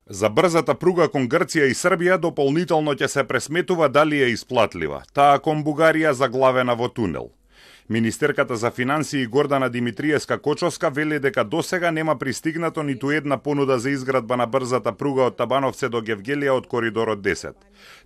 За брзата пруга кон Грција и Србија дополнително ќе се пресметува дали е исплатлива, таа кон Бугарија заглавена во тунел. Министерката за финансии Гордана Димитриевска-Кочовска вели дека досега нема пристигнато ниту една понуда за изградба на брзата пруга од Табановце до Гевгелија од коридорот 10.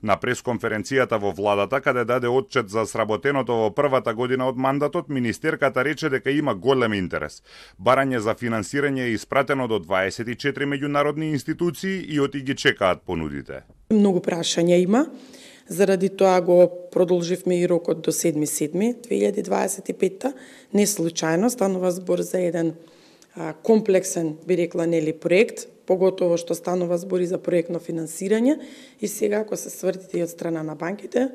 На пресконференцијата во владата, каде даде отчет за сработеното во првата година од мандатот, министерката рече дека има голем интерес. Барање за финансирање е испратено до 24 меѓународни институции и оти ги чекаат понудите. Многу прашања има. Заради тоа го продолживме и рокот до 7.7.2025. Не случајно, станува збор за еден комплексен, би рекла, проект, поготово што станува збор и за проектно финансирање. И сега, ако се свртите и од страна на банките,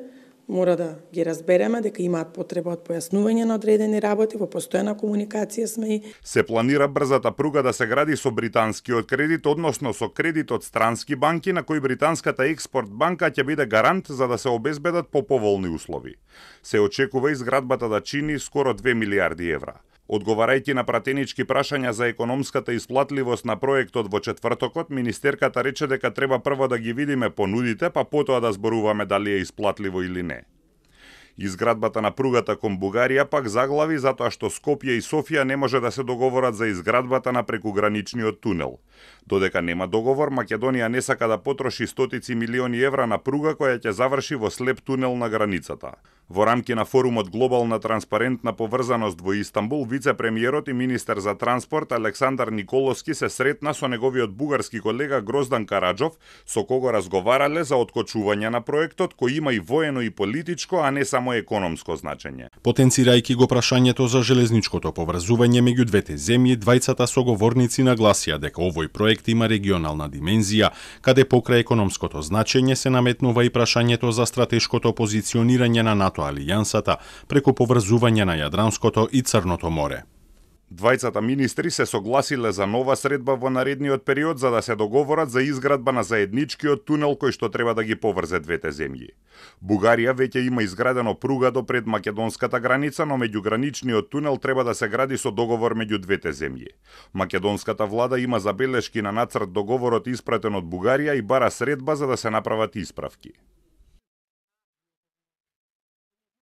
мора да ги разбереме дека имаат потреба од појаснување на одредени работи, во постојана комуникација сме и. Се планира брзата пруга да се гради со британскиот кредит, односно со кредит од странски банки, на кој британската Експорт банка ќе биде гарант за да се обезбедат по поволни услови. Се очекува изградбата да чини скоро 2 милиарди евра. Одговарајќи на пратенички прашања за економската исплатливост на проектот во четвртокот, министерката рече дека треба прво да ги видиме понудите, па потоа да зборуваме дали е исплатливо или не. Изградбата на пругата кон Бугарија пак заглави затоа што Скопје и Софија не може да се договорат за изградбата на прекуграничниот тунел. Додека нема договор, Македонија не сака да потроши стотици милиони евра на пруга која ќе заврши во слеп тунел на границата. Во рамки на форумот Глобална транспарентна поврзаност во Истанбул, вице-премиерот и министер за транспорт Александар Николовски се сретна со неговиот бугарски колега Гроздан Караджов, со кого разговарале за откочување на проектот кој има и воено и политичко, а не само економско значење. Потенцирајќи го прашањето за железничкото поврзување меѓу двете земји, двајцата соговорници нагласија дека овој проект има регионална димензија, каде покрај економското значење се наметнува и прашањето за стратешкото позиционирање на НАТО алијансата преку поврзување на Јадранското и Црното море. Двајцата министри се согласиле за нова средба во наредниот период за да се договорат за изградба на заедничкиот тунел кој што треба да ги поврзе двете земји. Бугарија веќе има изградено пруга до пред македонската граница, но меѓуграничниот тунел треба да се гради со договор меѓу двете земји. Македонската влада има забелешки на нацрт договорот испратен од Бугарија и бара средба за да се направат исправки.